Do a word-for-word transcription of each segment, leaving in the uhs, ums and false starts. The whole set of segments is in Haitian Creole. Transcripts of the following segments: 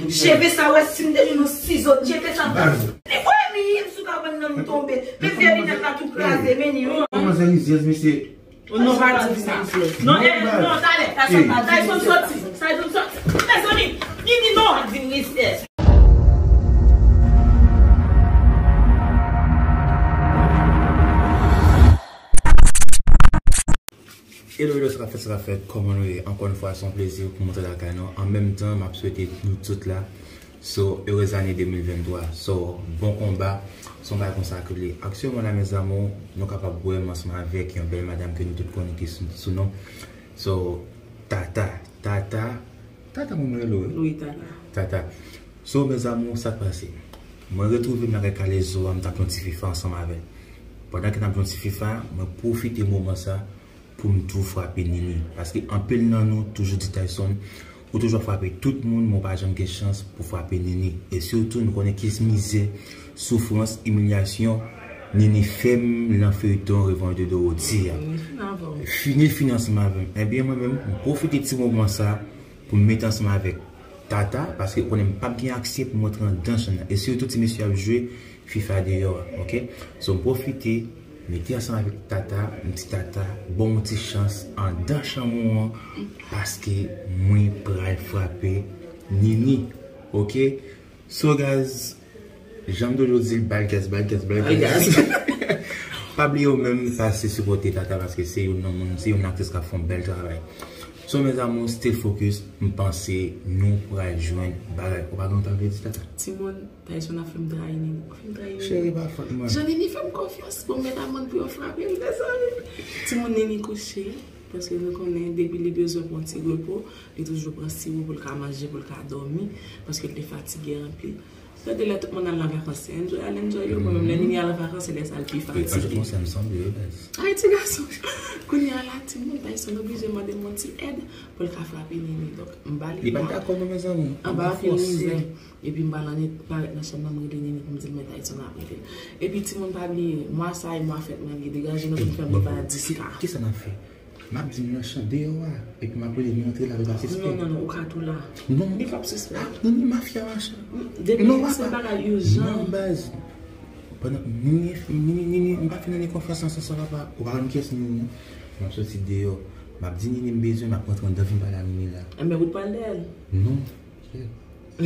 Cheve sa wè si m te jwenn yon sizo tcheke sa. Li voye m sou kabann nan m tonbe. Men vye linèt la tou kraze, men ni yon. Kòman se rizyèz, mesye? Non, pa di sa. Non, eh, non, talè. Tyson soti. Tyson soti. Mezanmi, Nini non ap di m rizyèz. Hello, hello, sa k ap fèt, sa k ap fèt, kòman nou ye? Ankò yon fwa, se yon plezi pou m antre lakay nou. An menm tan, m ap swete nou tout la, so, heureuse année deux mille vingt-trois. So, bon konba, se yon bagay konsa ke li ye. Aktyèlman la, mes amours, nou kapab wè m ansanm avèk yon bèl madanm ke nou tout konnen ki sou, sou non. So, Tata, Tata, Tata, mwen rele w, wi. Wi, Tata. Tata. So, mes amours, sa k pase? Mwen retwouve m lakay Kalezo a, m t ap yon ti fifa ansanm avè l. Pandan ke n ap yon ti fifa, mwen pwofite moman sa pou m tou frape Nini. Paske anpil nan nou toujou di Tyson, ou toujou ap frape tout moun, men w pa janm gen chans pou frape Nini. E sitou, nou konnen ki mizè, soufrans, imilyasyon Nini fè m lan feyton Revanche de Dorothy a. Nini fin avè w. Nini fin ansanm avè m. Ebyen, mwen menm, m pwofite ti moman sa pou m mete ansanm avèk Tata, paske ou konnen m p ap gen aksè pou m rantre anndan chanm nan. E sitou ti mesye ap jwe fifa deyò a, oke? So, m pwofite, mete ansanm avèk Tata, m di Tata, ban m yon ti chans anndan chanm ou an, paske mwen pral frape Nini, oke? So, guys, jan m toujou di l, ba l gas, ba l gas, ba l gas. Pa bliye w menm pase sipòte Tata, paske se youn nan moun, se youn nan aktris k ap fè yon bèl travay. So, mes amours, stay focus, m panse nou pral jwenn bagay. Ou pa gen yon tan vle di, Tata? Timoun, Tyson ap fè m trayi Nini. Ou fè m trayi Nini. Cheri, pa fòt mwen. Jan Nini fè m konfyans, bon, m met amàn pou yo frape l, mezanmi. Timoun, Nini kouche, paske nou konnen, depi li bezwen pran ti repo, li toujou pran siwo pou l ka manje, pou l ka dòmi, paske l te fatige anpil. Gade lè tout moun al nan vakans, se enjoy, al enjoy yo. Mwen menm, lè Nini al an vakans, se lè sa l pi fatige. An tout, konsa m sanble, wi, baz. Ay, ti gason. Kounye a la, timoun, Tyson oblije mande m yon ti èd pou l ka frape Nini. Donk, m ba li. Li pa t dakò, non, mezanmi. Anba anpil mizè. Epi m ba l annik parèt nan chanm nan, m rele Nini pou m di l, men Tyson ap rele l. Epi timoun, pa bliye, mwa sa a e mwa fèt mwen li ye. Degaje nou pou n fè m rive a dis K. Kisa n ap fè? M ap di m nan chan deyò a, epi m ap rele nou antre la, nou pa sispèk. Non, non, non, ou ka tou la. Non. Li p ap sispèk. Ah, Nini mafya machin. Depi se bagay ijan. Non, baz. Pandan Nini, Nini, Nini, m pa fè Nini konfyans nan sans sa, papa. Ou pa konn kiyès Nini, non? M ap soti deyò. M ap di Nini m bezwen, m ap rantre anndan vin pale a Nini la. Enben, ou t pral dèyè l? Non. Ou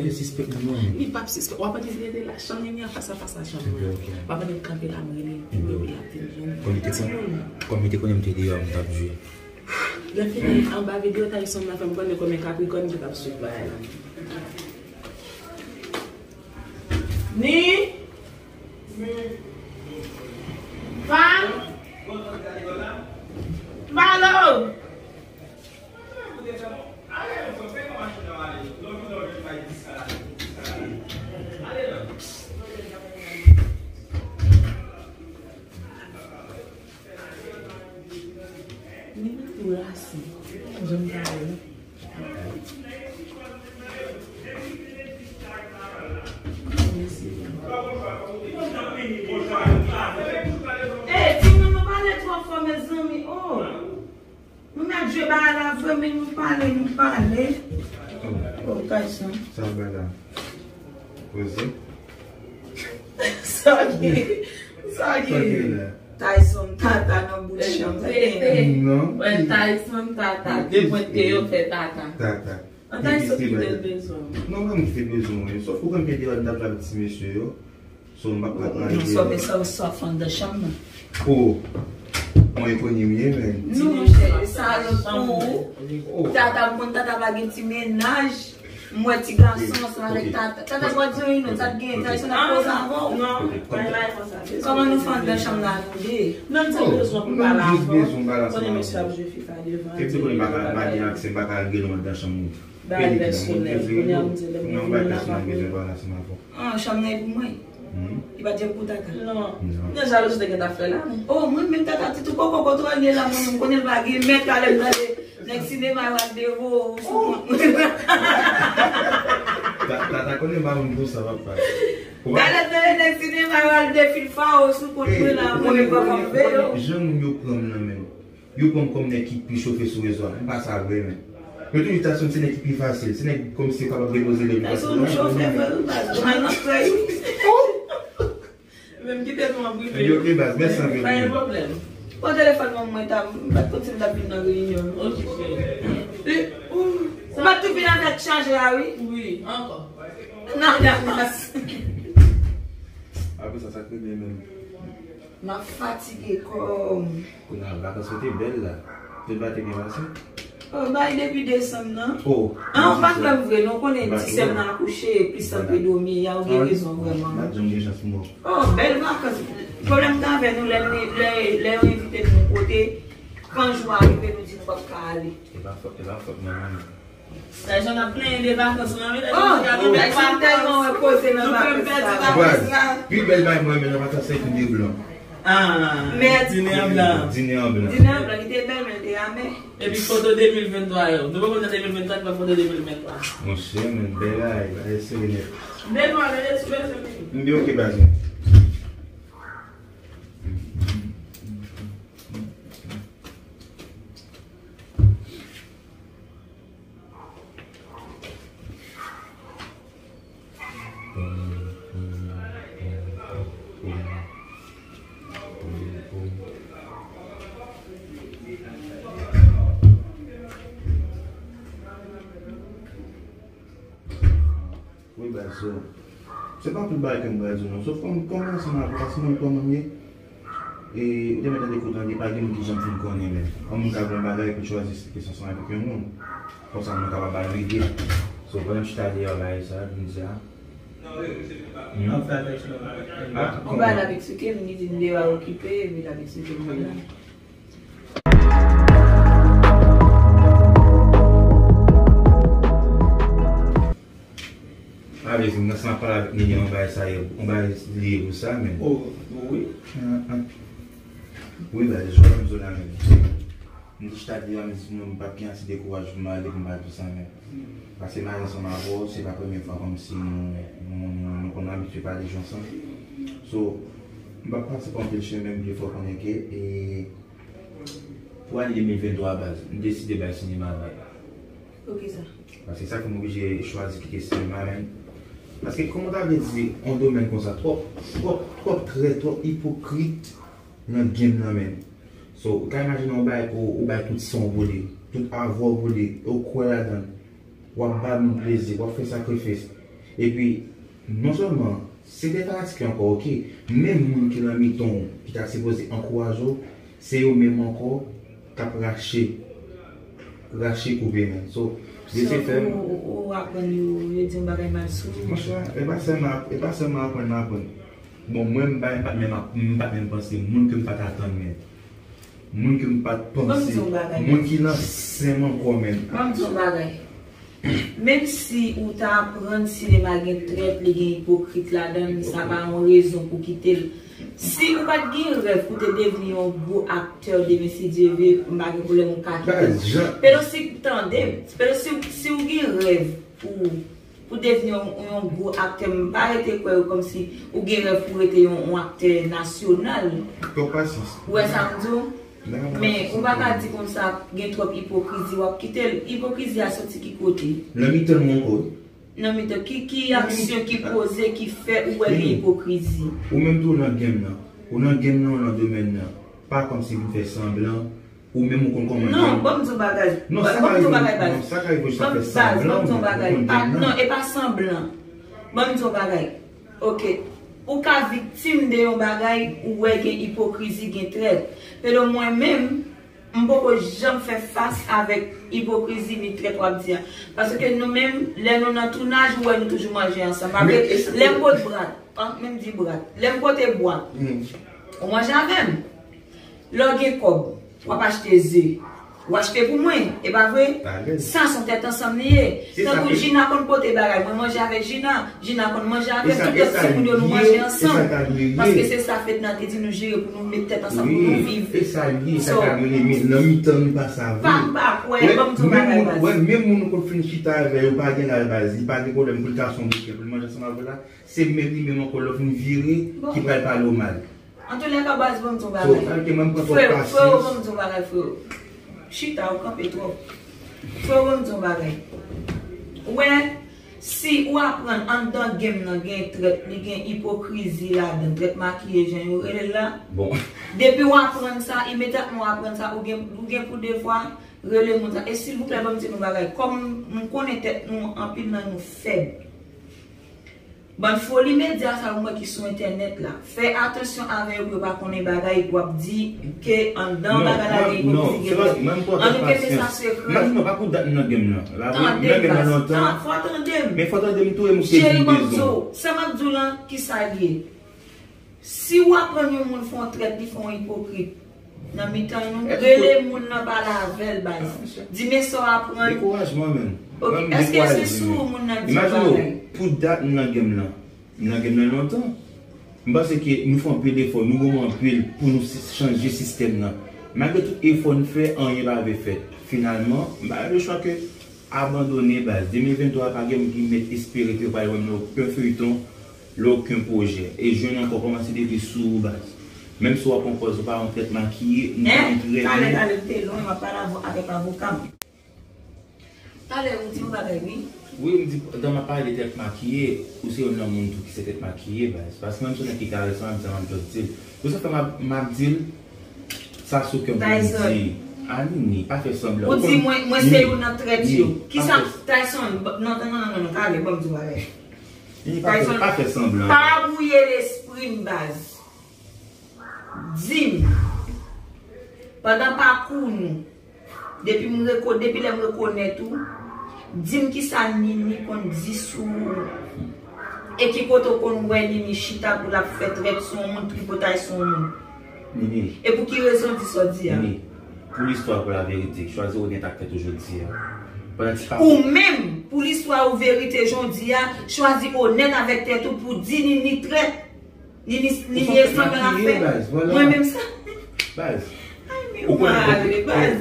te sispèk mwen. Li p ap sispèk. W ap annik rete la, chanm Nini an fas a fas a chanm mwen. Ok, ok. W ap annik kanpe la, m rele. Enben, ok. Epi l ap vin jwenn. Kòm li te kon-, kòm li te konnen m te deyò, m t ap jwe. Lè fini, anba videyo Tyson nan fè m konnen konbyen Capricorn ki t ap swiv bagay la. Ni. Fan. Malo. Li tou rase. Janm pale. Mesye. Eh, timoun, nou pale twò fò, mezanmi. Oh. Nou mèt jwe bagay la vre, men nou pale, nou pale. Oh, Tyson. Sa w bay la? Poze. Sa w gen? Sa w gen? Sa w gen la? Tyson, Tata nan bout chanm. Rete. Non. Wè, Tyson, Tata. De pwen te yo fè Tata. Tata. An Tyson ki te bezwen. Non, mwen ki te bezwen, wi. Sòf ou konn ke deyò n t ap jwe avèk ti mesye yo. So, m pa ka pale de. Non, sòf, sa, sòf anndan chanm nan. Oh. Mwen ekonòm ye, men. Non, monchè, sa lòt pou ou. Oh. Tata, m konn Tata pa gen ti mennaj. M wè ti gason ansanm avèk Tata. Tata, pa di yon non, sa t gen, Tyson ap koze avè w. Non, bay bay konsa. Kòman nou fè anndan chanm nan nou de? Non, m te bezwen pou pale avè w. Konnen mesye ap jwe fifa devan. Epi konnen m pa ka, m pa gen aksè, m pa ka rele w anndan chanm ou. Bagay pèsonèl. Kounye a, m di, lè m vini, m ap rele w. Ah, chanm nan e pou mwen. Li pa t janm pou Tata. Non. Non. Gen jalouzi te gentan fè la, non. Oh, mwen menm Tata ti tou koko kote w ye la, mwen menm konnen l pa gen mèt la, lè m tande nèg sinema yo al devore ou sou kont mwen. Ta-, Tata konnen pa moun pou sa, papa. Talè m tande nèg sinema yo al defilfa ou sou kont mwen la, mwen menm papa m veye w. Jan moun yo pran m nan men m. Yo pran m kòm nèg ki pi chofe sou rezo a. M pa sa vre, men. Yo toujou ta sou se nèg ki pi fasil. Se nèg kòmsi yo kapab depoze lè yo fasilman. Tayson, nou chofè, frè, nou baz. Nou al nan frè, wi. Menm kite nou an prive. Yo, ok, baz, mèsi anpil. Pa gen pwoblèm. Pran telefòn mwen, mwen ta, m pa t konn si m t ap vin nan reyinyon. Ok, cheri. Ou, ou m ap tou vin avèk chaje a, wi. Wi, ankò. Nan Damas. Apre sa, sa k rive menm? M ap fatige kò m. Kounye a, vakans yo te bèl la. Tout bagay te byen pase? Oh, bay depi desanm nan. Oh, ah, ou pa t wè m vre, non, ou konnen ti sè m nan akouche, plis anpe dòmi, ya ou gen rezon vrèman. M pa t janm gen chans pou m wè w. Oh, bèl vakans. Pwoblèm m gen avè nou, lè, lè, lè yo envite nou yon kote, kan jou a rive, nou di nou p ap ka ale. E pa fòt, e pa fòt mwen, non. Sa jan n ap plenyen de vakans lan, wi, lè nou di a nou bay vakans. Tèlman wè koze nan vakans la. Pi bèl bagay mwen renmen nan vakans se dine blan. Ah, dine an blan. Dine an blan. Dine an blan, li te bèl, men li te amè. Epi foto de mil venntwa yo. Nou poko nan de mil venntwa, nou pa foto de mil venntwa. Monchè, men bèl bagay, bagay serye nèt. De nwa, gade sou bezwen vini. M byen, ok, baz mwen. Wi, baz, so, se pa tout bagay ke m pral di w, non. Sof kòm, kòm ansanm avè w, paske mwen kòman m ye, e, ou te mèt tande kou tande, pa gen moun ki janm fin konnen, men yon moun ka gen yon bagay pou l chwazi eksplike sa ansanm avèk yon moun. Konsa, moun kapab ba l ride. So, pandan m chita deyò bagay sa, jodi a. Hmm? Ap fè afeksyon. Ah, kòman? Ou ba l ap eksplike, m li di m deyò a okipe, epi l ap eksplike m vre la. A vle di, m nan sa pale avèk Nini, yon bagay sa ye, yon bagay li ye pou sa, men. Oh, oh, wi. Ah, ah. Wi, baz, jodi a m sou la menm. M te chita deyò, m di nou, m p ap gen ase de kouraj pou m ale, pou m al di sa, men. Paske m ale ansanm avè w, se pa premye fwa kòmsi nou, nou, nou, nou konn abitye pale jou ansanm. So, m p ap pase pa anpil chemen, m vle fè w konnen ke, e, pou ane de mil venntwa, baz, m deside bay sinema vag. Poukisa? Paske sa fè m oblije chwazi kite sinema, men. Paske, kòman ta vle di, yon domèn konsa, twòp, twòp, twòp trè, twòp ipokrit nan game nan, men. So, ou ka imajine yon bagay ke w, ou bay tout san w pou li, tout avè w pou li, e w kwè ladan l. W ap ba moun plezi, w ap fè sakrifis. Epi, non sèlman, se de fanatik yo ankò, ok, menm moun ki nan mitan w, ki ta sipoze ankouraje w, se yo menm ankò k ap rache, rache koupe, men. So, de se fè m. Ou, ou, ou aprann yo, yo di yon bagay mal sou ou? Monchè, e pa sèlman, e pa sèlman aprann m aprann. Bon, mwen, m pa, m pa t menm ap, m pa t menm panse moun ke m pa t atann, men. Moun ke m pa t panse. Ban m di yon bagay. Moun ki nan sen m ankò, men. Ban m di yon bagay. Menm si ou ta aprann sinema gen trèt, li gen ipokrit ladan l, sa pa yon rezon pou kite l. Si ou pa t gen rèv pou te devni yon gwo aktè demen, si Dye vle, m pa gen pwoblèm, ou ka kite l. Pedro, si, tande, Pedro, si, si ou gen rèv pou, pou devni yon, yon gwo aktè, m pa rete kwè ou kòmsi ou gen rèv pou rete yon, yon aktè nasyonal. Fè w pasyans. Ou wè sa m di w? Men, ou pa ka di konsa, gen twòp ipokrizi, w ap kite l. Ipokrizi a soti ki kote? Nan mitan nou ankò, wi. Nan mitan, ki, ki aksyon, ki koze, ki fè ou wè gen ipokrizi? Ou menm tou, ou nan game nan. Ou nan game nan, ou nan domèn nan. Pa kòmsi pou fè sanblan, ou menm ou konn kòman game. Non, ban m di w bagay. Non, sa ka rive. Ban m di w bagay, baz. Non, sa ka rive, ou jis ap fè sanblan, ou konn game nan. Non, e pa sanblan. Ban m di w bagay. Ok. Ou ka viktim de yon bagay, ou wè gen ipokrizi, gen trèt. Pedro, mwen menm, m poko janm fè fas avèk ipokrizi ni trèt w ap di a. Paske nou menm, lè nou nan tounaj, ou wè nou toujou manje ansanm. Pa vre? Lè m pot brat, an, menm di brat. Lè m pote bwa, ou manje avè m. Lè w gen kòb, w ap achte ze. W achte pou mwen, e pa vre? Sa se yon tèt ansanm li ye. Tankou Gina konn pote bagay, mwen manje avèk Gina, Gina konn manje avè m, tout lòt timoun yo nou manje ansanm. Paske se sa Fedna te di nou jere pou nou met tèt ansanm pou nou viv. E sa l ye, sa ka rele, men nan mitan nou pa sa vre. Pa, m pa kwè, ban m di yon bagay, baz. Wè, menm moun ou konn fin chita avè yo, pa gen laj, baz, li pa gen pwoblèm pou l ta son bouke, pou l manje ansanm avè w la, se menm li menm ankò lè w fin vire, ki pral pale w mal. Antoulèka, baz, ban m di yon bagay. Freo, freo, ban m di yon bagay, freo. Chita, ou kanpe twòp. Frè, ban m di yon bagay. Ou wè, si ou aprann anndan game nan gen trèt, li gen ipokrizi ladan, trèt makiye jan yo rele l la. Bon. Depi w aprann sa, imedyatman w aprann sa, ou gen, ou gen pou devwa rele moun sa. E silvouplè, ban m di nou bagay. Kòm m konnen tèt nou, anpil nan nou fèb. Bann foli medya sa yo mwen ki sou entènèt la. Fè atansyon avè yo pou yo pa konnen bagay epi w ap di ke anndan bagay la gen ipokrizi gen trèt. An nou kenbe sa sekrè. Non, pa pou dat m nan game nan. Tande baz. Fò tande m. Men fò tande m tou e m sezi m bezwen. Cheri, ban m di w, sa m ap di w lan, ki sa l ye? Si w aprann yon moun fè yon trèt, li fè yon ipokrit nan mitan nou, rele moun nan, pale avè l baz. Di men sa w aprann. Dekourajman, men. Ok, èske se sou moun nan di bagay? Imajine w, pou dat m nan game lan. M nan game lan lontan. M panse ke nou fè anpil efò, nou goumen anpil pou nou si- chanje sistèm nan. Malgre tout efò n fè, anyen pa vle fèt. Finalman, m pa gen lechwa ke abandone baz. De mil venntwa pa gen moun ki mèt espere ke yo pral wè m nan okenn feyton, nan okenn pwojè. E jwenn ankò kòmanse depi sou ou baz. Menm si w ap pran pòz ou pa yon tèt makiye, nou pa antrene. Talè, talè, m te lwen, m ap pale avèk avoka m. Talè, ou di yon bagay, wi. Wi, m di, pandan m ap pale de tèt makiye, ou se youn nan moun tou ki se tèt makiye baz. Paske menm si w nèg ki karese m, m ap di l, m ap just di l. Pou sa fè m ap, m ap di l, sa sou kè m pou m di. A, Nini, pa fè sanblan. Ou di mwen, mwen se youn nan trèt yo. Kisa, Tyson, non, non, non, non, non, talè, ban m di w bagay. Nini, pa fè, pa fè sanblan. Pa bwouye lespri m baz. Di m, pandan pakou nou, depi m reko-, depi lè m rekonèt ou, di m kisa Nini konn di sou ou. E ki kote w konn wè Nini chita pou l ap fè trèt sou yon moun, tripotay sou yon moun? Nini. E pou ki rezon w di sa w di a? Nini, pou listwa, pou laverite, chwazi onèt ak tèt ou jodi a. Pandan ti pa. Ou menm, pou listwa ou verite jan w di a, chwazi onèt avèk tèt ou pou di Nini trèt. Nini, Nini e sanblan l ap fè. Mwen menm sa. Baz. Ay, men ou mal, baz.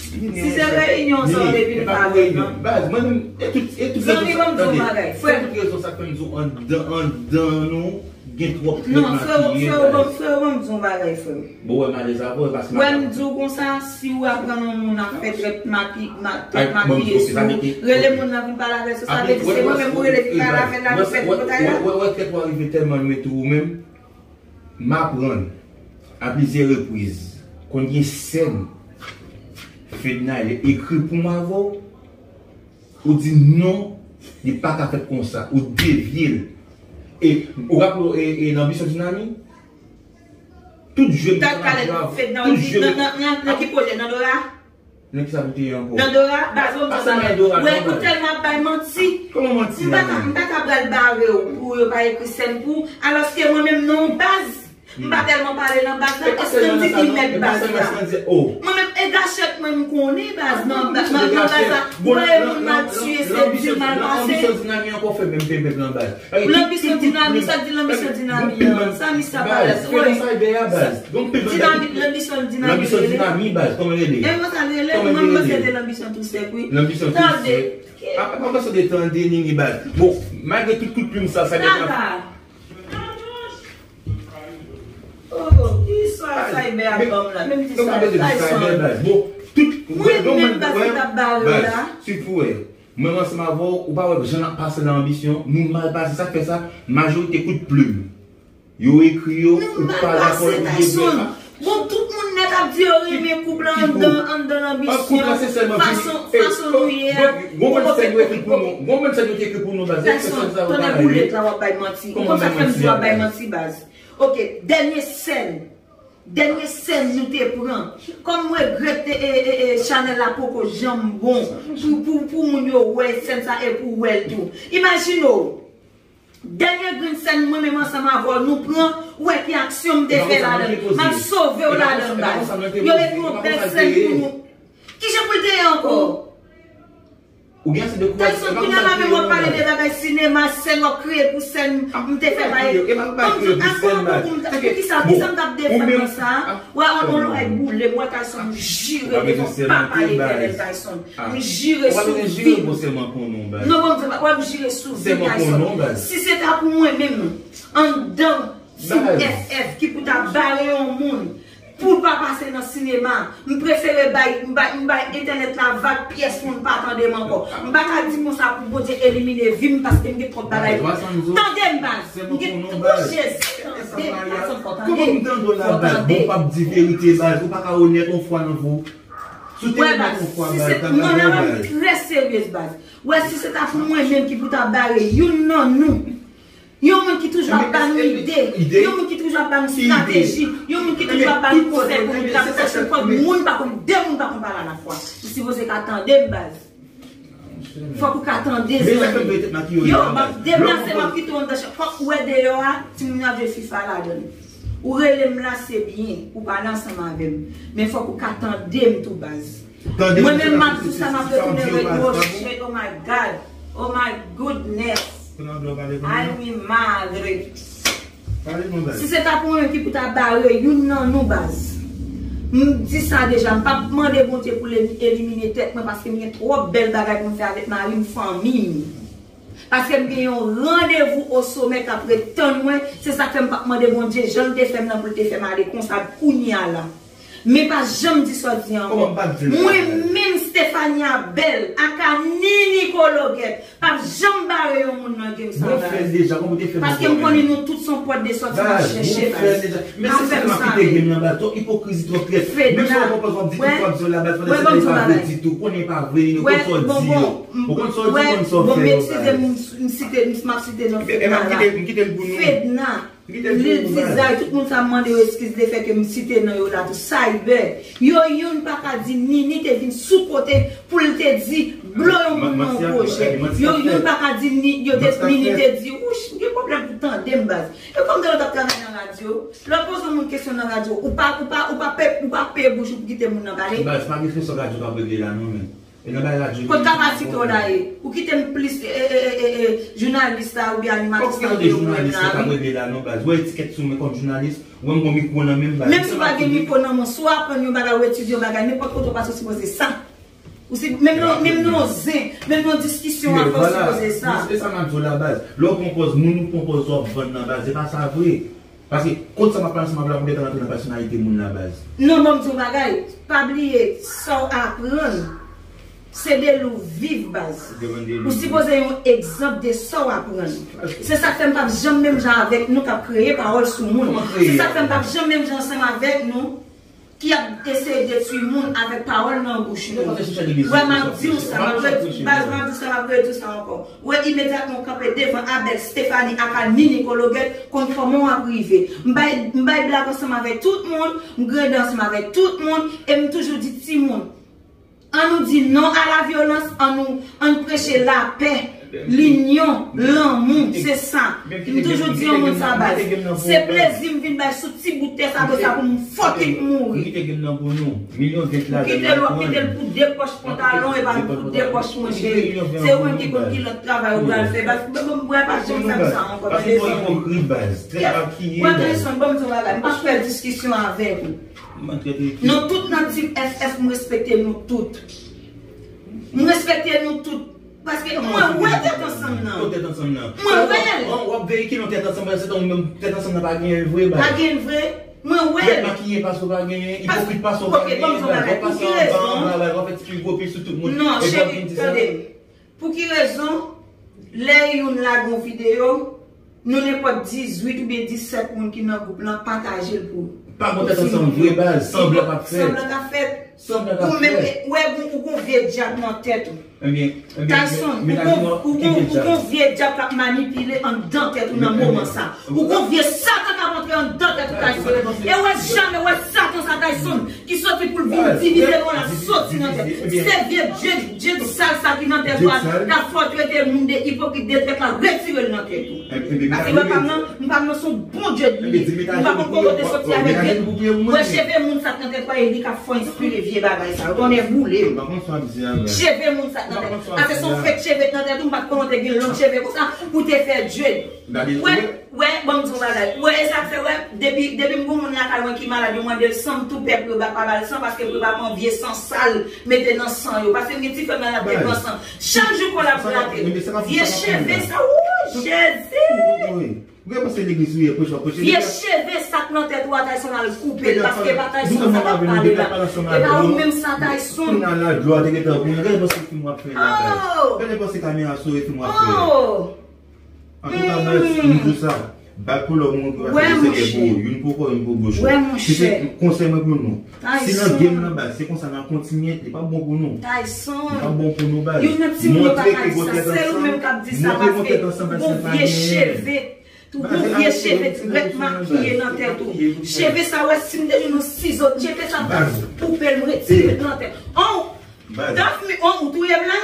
Si se reyinyon sa w te vin fè avèk mwen. Baz, mwen menm, e tout, e tout rezon sa, tande, se tout rezon sa k fè m di w anndan, anndan nou, gen twòp trèt makiye, baz. Non, frè, frè, ban m di w yon bagay, frè m. Bon, wè, m alèz avè w, paske m ap. Wè, m di w konsa, si w aprann yon moun ap fè trèt maki-, ma-, trèt makiye sou ou, rele moun nan vin pale avè l, sa vle di se mwen menm pou rele vin pale avè l la, nou fè tripotay la. Wè, wè, wè, trèt ou a rive tèlman lwen tou ou menm. M aprann a plizyè repriz, konn gen sèn Fednaelle ekri pou m avè w, ou di non, li pa ka fèt konsa, ou devye l. E, ou raple w, e, e, nan Misyon Dinami? Tout jwe m te nan Fednaelle, tout jwe m nan, nan, nan, nan ki pwojè? Nan Dora? Nan ki sa nou te ye ankò? Nan Dora, baz, ou di sa, wè, ou tèlman ap bay manti. Kòman manti? M pa ka, m pa ka pral bare w pou yo pa ekri sèn pou ou, alòske mwen menm non, baz. M pa tèlman pale nan baz la, èske m di ki mèt baz la? Mwen menm, e gachèt mwen m konnen baz nan, nan, nan baz la. Ou wè moun mal tiye, se di mal pase. Nan Misyon Dinami ankò fè menm pepèp nan baz. Lanbisyon Dinami, sa k di lanbisyon Dinami an? Sa misye ap pale? Wi. Dinami, lanbisyon Dinami rele? Lanbisyon Dinami, baz, kòman rele? E mwen sa rele, mwen mwen se te lanbisyon tou sèk, wi. Lanbisyon tou sèk. Apa, apa, sa de tande, Nini, baz. Bon, malgre tout kout plim sa, sa gen. Oh, kisa Cyber ap ban m la? Menm di sa, Tyson. Bon, tout, mwen menm baz ki t ap bare w la. Sipou wè. Mwen ansanm avè w, ou pa wè jan n ap pase nan anbisyon, nou mal pase, sa k fè sa, majorite kout plim yo ekri yo, ou pa dakò, ou devye. Bon, tout moun nèt ap di yo renmen koup la anndan, anndan lanbisyon, fason, fason nou ye a. Gon bann sèn yo ekri pou nou, gon bann sèn yo te ekri pou nou, baz. Tyson, tande boulet la, w ap bay manti. Ou konn sa k fè m di w ap bay manti, baz? Ok, dènye sèn. Dènye sèn nou te pran. Kòm m regrèt e, e, e, e, chanèl la poko janm bon pou, pou, pou moun yo wè sèn sa e pou w wè l tou. Imajine w, dènye grenn sèn mwen menm ansanm avè w nou pran, ou wè ki aksyon m te fè ladan l. M al sove w ladan l, baz. Yo ekri yon bèl sèn pou nou. Kijan pou l te ye ankò? Ou gen ase de kouraj. Tyson, kounye a la menm w ap pale de bagay sinema, sèn w ap kriye pou sèn m te fè bay. Ban m di w, ankò ankò pou m ta, poukisa, poukisa m t ap defann nan sa a? Wè, on, on lòrèy boule m, wè Tyson, m jire devan papa Letènèl, Tyson. M jire sou vi m. Non, ban m di w, wè, m jire sou vi m, Tyson. Si se ta pou mwen menm, anndan Team F F ki pou ta bare yon moun, pou l pa pase nan sinema. M prefere bay, m bay, m bay entènèt la vag, pyès moun pa tande m ankò. M pa ka di konsa pou Bondye elimine vi m paske m gen twòp bagay. Tande m, baz. M gen twòp Jezi. Tande, baz, fò tande. Kòman m tande w la, baz? Bon, w p ap di verite, baz. Ou pa ka onèt yon fwa nan vi w. Si w te onèt yon fwa, baz, ta bagay, baz. Trè seryez, baz. Wè, si se ta pou mwen menm ki pou ta bare youn nan nou, yon moun ki toujou ap ba nou ide, yon moun ki toujou ap ba nou estrateji, yon moun ki toujou ap ba nou konsèy pou nou trape tèt nou, fòk moun pa konn, de moun pa konn pale alafwa. Ou sipoze ka tande m, baz. Fòk ou ka tande, zanmi. Yo, m ap deplase, m ap kite w anndan chan. Fòk ou wè deyò a, timoun yo ap jwe fifa ladan l. Ou rele m la, se byen. Ou pale ansanm avè m. Men fòk ou ka tande m tou, baz. Mwen menm, m ap di w sa, m ap retounen ret woche. Oh my God. Oh my goodness. Ay, mi madre. Si se ta pou mwen ki pou ta bare youn nan nou, baz. M di sa deja, m p ap mande Bondye pou l elimine tèt mwen paske m gen twòp bèl bagay pou m fè avèk mari m, fanmi m. Paske m gen yon randevou osomè k ap ret tann mwen. Se sa k fè m p ap mande Bondye jan l te fè m nan pou l te fè m ale konsa kounye a la. Men pa janm di sa w di ankò. Mwen menm, Stephania Bell, aka Nini Kologèt, p ap janm bare yon moun nan game sa, baz. Paske m konnen nou tout se yon pòt de sòti n ap chèche, baz. Men se sa k ap kite game nan, baz. Twòp ipokrizi, twòp trèt. Menm si w konpoze w ap di tout sa w ap di yo la, baz, pandan se tan e pa vre ditou. Konnen e pa vre, Nini, konn sa w di yo. Ou konn sa w di, konn sa w fè yo, baz. Bon, m eskize m, m site, m ap site non Fedna la. Fedna. Lil Dizay, tout moun sa mande yo eskiz lefètke m site non yo la tou. Cyber, yo youn pa ka di Nini te vin sou kote pou l te di blo yon moun nan yon pwojè. Yo youn pa ka di Ni- yo te Nini te di, wouch, m gen pwoblèm pou tande m, baz. E kòm de lè w t ap travay nan radyo, lè w poze yon moun kesyon nan radyo, ou pa, ou pa, ou pa pe, ou pa peye bouch ou pou kite moun nan pale. Baz, pa gen kesyon radyo k ap regle la non, men. E nan bay radyo. Kot kapasite w la ye? Ou kite m plis, e, e, e, e, e, jounalis la oubyen animatris la oubyen jounalis la k ap regle la non, baz. Ou wè etikèt sou mwen kòm jounalis, ou wè m gon mikwo nan men m, baz. Menm si w pa gen mikwo nan men w, si w aprann yon bagay, ou etidye yon bagay, nenpòt kote w pase w sipoze sa. Ou si, menm nan, menm nan yon zen, menm nan yon diskisyon avè w sipoze sa. E sa m ap di w la, baz. Lè w pran pòz moun, ou pran pòz w ap vann nan, baz. E pa sa vre. Paske, kot sa m ap pale ansanm avè w la, m gentan rantre nan pèsonalite moun la, baz. Non, ban m di w yon bagay, pa bliye, sa w aprann, se de li w viv, baz. Ou sipoze yon egzanp de sa w aprann. Se sa k fè m p ap janm menm jan avèk nou k ap kreye pawòl sou moun. Se sa k fè m p ap janm menm jan ansanm avèk nou ki ap eseye detwi moun avèk pawòl nan bouch nou. Wè, m ap di w sa, m ap redi, baz, m ap di w sa, m ap redi w sa ankò. Wè, imedyatman w kanpe devan Abel, Stephanie, aka Nini Kologèt, konn kòman w ap rive. M bay, m bay blag ansanm avèk tout moun, m grede ansanm avèk tout moun, e m toujou di timoun, ann nou di non a la vyolans, ann nou, ann preche lapè, linyon, lanmou, se sa. M toujou di yon moun sa, baz. Se plezi m vin bay sou ti bout tè sa pou sa pou m fucking mouri. Ou kite l, w ap kite l pou de pòch pantalon, e pa pou de pòch manje. Se ou menm ki konn ki lòt travay ou pral fè. Baz, m, m, m, m pa janm fè m sa ankò, tande, zanmi. Wè, Tyson, ban m di w yon bagay, m p ap fè diskisyon avèk ou. Nou tout nan Team F F, m respekte nou tout. M respekte nou tout. Paske mwen wè tèt ansanm nan. Mwen wè l. W ap veyikile yon tèt ansanm, se tankou menm tèt ansanm nan pa genyen l vre, baz. Pa genyen l vre. Mwen wè l. Trèt makiye pase w pa genyen, ipokrit pase w pa genyen, baz. W ap pase anba, anba, baz, w ap fè ti figi gwo pye sou tout moun. Non, cheri, tande m. Pou ki rezon, lè youn lage yon videyo, nou nenpòt dizuit oubyen disèt moun ki nan gwoup lan, pataje l pou, pa gon tèt ansanm vre, baz. Sanblan k ap fèt. Sanblan k ap fèt. Sanblan k ap fèt. Ou menm, ou wè, ou gon vye dyab nan tèt ou. Tyson, ou gon, ou gon, ou gon vye dyab k ap manipile anndan tèt ou nan moman sa. Ou gon vye satan k ap antre anndan tèt ou, Tyson. E w wè, jamè w wè satan sa, Tyson, ki soti pou l vin divize nou la, soti nan tèt. Se vye dye, dye sal sa ki nan tèt ou a, k ap fè w trete moun de ipokrit, de trèt la, retire l nan tèt ou. Paske mwen pa m nan, m pa m nan se yon bon dye li ye. M pa konn kote soti avèk vye, wè cheve moun sa k nan tèt ou a, e li k ap fè w enspire vye bagay sa yo. Tonnè boule m. Cheve moun sa k nan tèt. Paske se yon fake cheve k nan tèt ou, m pa t konnen w te gen long cheve konsa pou te fè dye. Wè, wè, ban m di w bagay. Wè, e sa k fè, wè, depi, depi m gon moun lakay mwen ki malad, yo mande l san, m tou pè pou yo pa ba l san, paske pou yo pa pran vye san sal, mete nan san yo. Paske m gen ti frè m malad, te pran san. Chak jou kò l ap grate. Vye cheve sa, wou, Jezi! Vye cheve sa Nan tèt ou a, Tayson al koupe l, paske e pa Tayson sa k ap pale la. E pa ou menm sa, Tayson. Kounye a la, dlo a te gentan pou mwen. Gade panse fim w ap fè la, baz. Gade panse kamera sou e fim w ap fè. Antouka, baz, m di w sa. Bat pou lòm mwen pou pase de sèkè pou ou. Youn pou kò, youn pou bouch ou. Si se konsèy mwen pou nou. Si nan game nan, baz, se konsa n ap kontinye, li p ap bon pou nou. Li p ap bon pou nou, baz. Montre ke gwo tèt ansanm. Montre gwo tèt ansanm, baz, se pa gen. Tout bon vye cheve trèt makiye nan tèt ou. Cheve sa, wè, si m te jwenn yon sizo, cheve sa, m t ap koupe l, m retire l nan tèt. Oh! Daphne, oh, ou touye m la?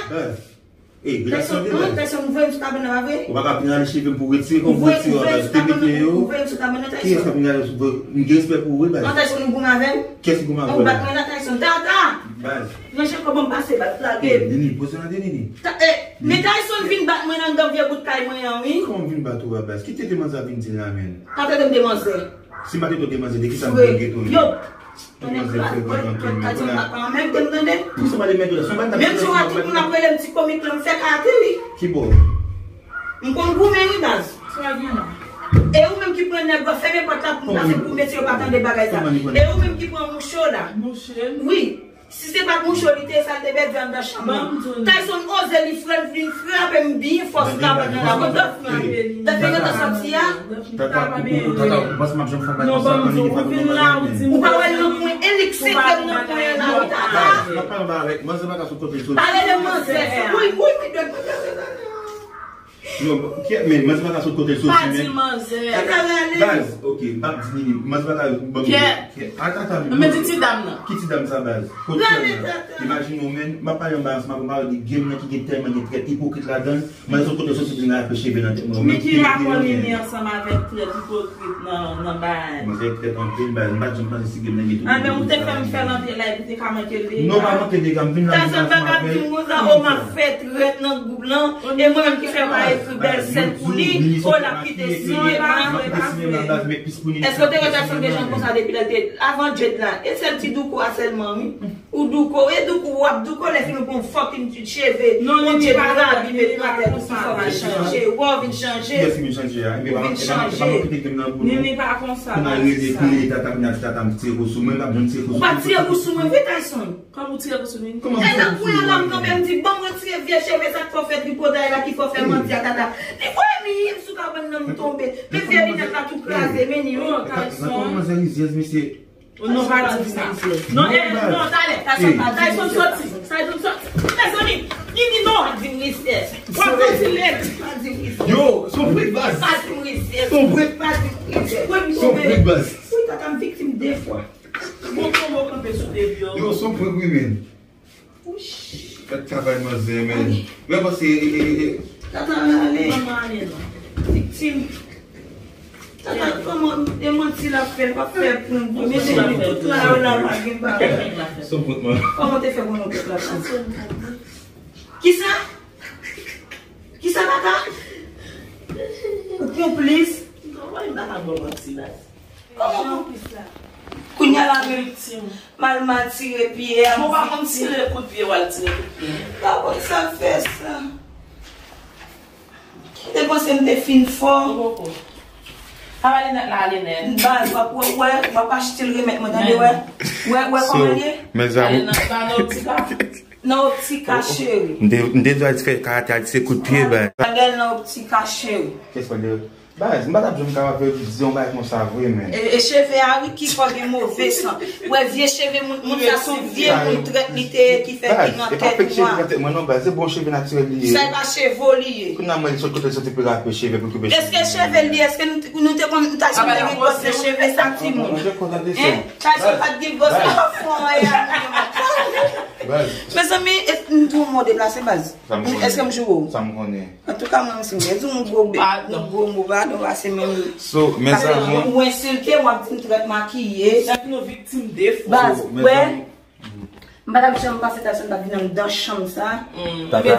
Tayson, oh, Tayson, ou voye m sou kabann nan, pa vre? Ou pa ka vin rale cheve m pou retire, kòm ou retire, baz, ou te mete yo. Ou voye m sou kabann nan, Tayson. Kiyès k ap vin rale sou, m gen respè pou ou, wi, baz. Oh, Tayson, ou goumen avè m? Kiyès ki goumen avè w? Ou bat mwen nan, Tayson, Tata! Baz. Mwen, Jacob, ban m pase bat, lage m. Nini, poze nan de Nini. Men Tayson vin bat mwen anndan vye bout kay mwen an, wi. Kòman m vin bat ou a, baz? Ki tete manzè ap vin di la, menn? Pa tete m de manzè. Si m pa tete w de manzè, de ki sa m vin gete w? Yo! Manzè frekan anpil, men kounye a. Pou sa m ale mèt ou la, si w pa t ap... Menm jan tout moun ap rele m ti komik lan, m fè kate, wi. Ki bò? M konn goumen, wi, baz. E ou menm ki pran nèg la, fèmen pòt la pou m pase pou mesye yo pa tande bagay sa. E ou menm ki pran mouche w la. Wi. Si se pa t mouche w li te ye, sa l te pèdi anndan chanm nan. Tayson oze li frè l vin frape m byen fò sou kabann nan la. Daphne gentan sòti a. Tata, ou panse m ap janm fè bagay konsa? Ou pa wè l nan pwen, e li k sere m nan pwen an la, wi, Tata. M ap pale anba avèk manzè, pa ka sot kote l soti. Pale de manzè. Wi, wi, wi, de... Non, kèt, men manzè pa ka sot kote l soti, men. Pa di manzè. Baz, ok, m p ap di Nini, manzè pa ka ban m kèt. Ata, ata, men di ti dam nan. Ki ti dam sa, baz? Kote l nan? Imajine w, men, m ap pale anba ansanm avè w, m ap di game nan ki gen tèlman gen trèt ipokrit ladan l, manzè sot kote l soti pou l rache cheve nan tèt mwen. Men ki rapò Nini ansanm avèk trèt ipokrit nan, nan bagay? Manzè trèt anpil, baz, m pa t janm panse si game nan gen tout. A, men ou te fè m fè l antre la, epi te ka manke l deja. Non, pa manke l deja, m vin la, m vin la, m ap fè trèt nan gwoup lan, e mwen menm ki fè pa ekri bèl sèn pou li, o l ap kite sinema. Èske w te wè Jackson te janm konsa depi lè l te avan Jade la? E sèl ti douko a sèlman, wi. Ou douko, e douko, w ap douko lè fini pou yon fucking ti cheve, yon ti rabi met nan tèt ou, pou fòk li chanje. Ou pa vin chanje. Ou vin chanje. Kounye a rele, kounye a tata, kounye a tata m tire kou sou mwen, m ap janm tire kou sou mwen. Ou pa tire kou sou mwen vre, Tayson. Kòman ou tire kou sou mwen? E nan kounye a la m kanpe m di, ban m retire vye cheve sa k fè w fè tripotay la ki fè w fè manti a tata. Li voye m sou kabann nan m tonbe. Men vye linèt la tou kraze, men ni wi. Nan kòman manzè rizyèz, mesye. Non, pa di sa. Non, e, non, talè, Tayson, Tayson soti. Tayson soti. Mezanmi, Nini non, pa di m rizyèz. W ap soti lèd. Pa di m rizyèz. Yo, se yon prank, baz. Pa di m rizyèz. Se yon prank. Pa di m rizyèz. Se yon prank, baz. Wi, tata m viktim de fwa. Bon, bon, bon, kanpe sou de vyo. Yo, se yon prank wi, men. Gad travay manzè, men. Mwen panse, e, e, e. Tata ale. Manman ale non. Viktim. Tata, kòman e manti l ap fè, l p ap fè prank vre. Mezanmi, tout la yo la pa gen bagay. Se yon prank, man. Kòman te fè konnen w te prank? Kisa? Kisa, tata? Ou konplis? Non, mwen pa ka ba w manti la. Kòman konplis la? Kounye a la menm viktim. M al, m al tire pye a. Ou pa konn tire kout pye, w al tire kout pye. Pa konn sa fè sa. Te panse m te fin fò. Ou poko. Travay linèt la ale nèt. Baz, w ap wè, wè, w ap achte l remèt mwen, tande, wè. Wè, wè kòman l ye? Mezanmi. Ale nan, pa nan optika. Nan optika, cheri. M te, m te dwe fè karate a se kout pye, baz. Gade nan optika, cheri. Kès pa de Baz, m pa t ap janm kapab di yon bagay konsa vre, men. E, e cheve a wi ki fè w gen move san. Ou wè vye cheve moun, moun sa se yon vye moun trèt li te ye ki fè ki nan tèt ou a. Baz, e pa fake cheve nan tèt mwen non, baz, se bon cheve natirèl li ye. Sa e pa cheve w li ye. Kounye a mwen li sot kote l soti pou l rape cheve pou l koupe cheve. Èske cheve l li ye? Èske nou, nou te konn Tayson te gen gwòs nan cheve sa timoun? Tayson pa t gen gwòs nan fon an. Baz. Mezanmi, e, m twò mò deplase, baz. Èske m joure w? Sa m konnen. Antouka, mwen, si m te di yon gwo be-, yon gwo mo, padon, pase menm. So, mezanmi. Ou ensilte m, w ap di m trèt makiye. Sa ki nou viktim de fwa. Baz, wè. M pa t ap janm panse Tayson t ap vin anndan chanm sa. Tata,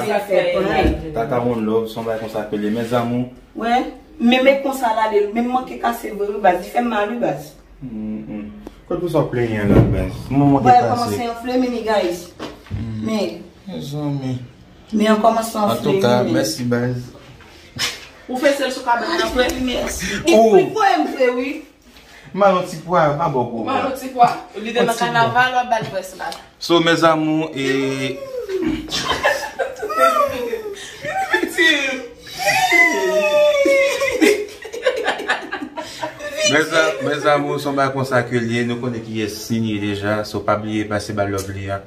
Tata One Love, se yon bagay konsa k rele, mezanmi. Wè. Men, men konsa l ale, men m manke kase vre, wi, baz. Li fè m mal, wi, baz. Kot pou sa w plenyen la, baz? Manman te pase. Bagay kòmanse anfle, mini guys. Men. Mezanmi. Men an kòmanse anfle. Antouka, mèsi, baz. Ou fese l sou kabann nan vre? Mèsi. Li voye m vre, wi. M al yon ti pwa, m a ba w gwo pwa. Ou al yon ti pwa. Lidè nan kanaval, w ap ba l pwès la. So, mes amours, e... Mes a-, mes amours, se yon bagay konsa ke l ye. Nou konnen kiyès Nini ye deja. So, pa bliye pase ba love li a.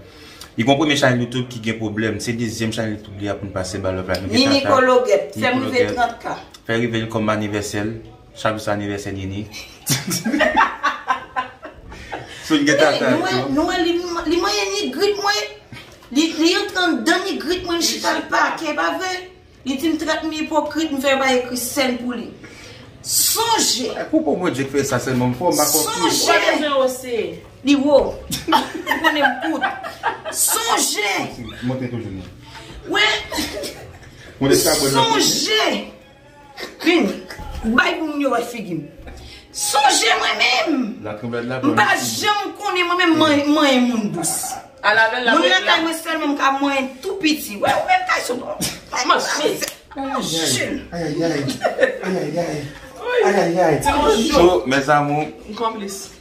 Li gon premye chanèl YouTube ki gen pwoblèm. Se dezyèm chanèl YouTube li a pou n pase ba love la. Nou gen Nini Tata. Kologèt. Nini Fè m rive Kologèt. Trant K. Fè rive l kòm anivèsè l. Chak jou se anivèsè Nini. So, li gen Tata. Nou wè, nou wè li, li manyen nigrit mwen. Li, li antre anndan nigrit mwen, li chita l pake, pa vre? Li di m trant mil ipokrit, m fè bay ekri sèn pou li. Sonje. Pou pou Bondye k fè sa sèlman, m fò, m pa konprann. Sonje. Ou pa bezwen ose. Li wo. Ou konnen m kout. Sonje. Monte toujou non. Wè. Monte sa bon. Sonje. Vin. Bay pou moun yo wè figi m. Sonje mwen menm. La tranblad la. M pa janm konnen mwen menm manyen, manyen moun dous. Moun nan kay mwen sèlman m ka manyen tou piti. Wè ou menm kay sou non. Manman. Ayayay. Ayayay. Ayayay. Ayayay. So, mes amours. M konplis.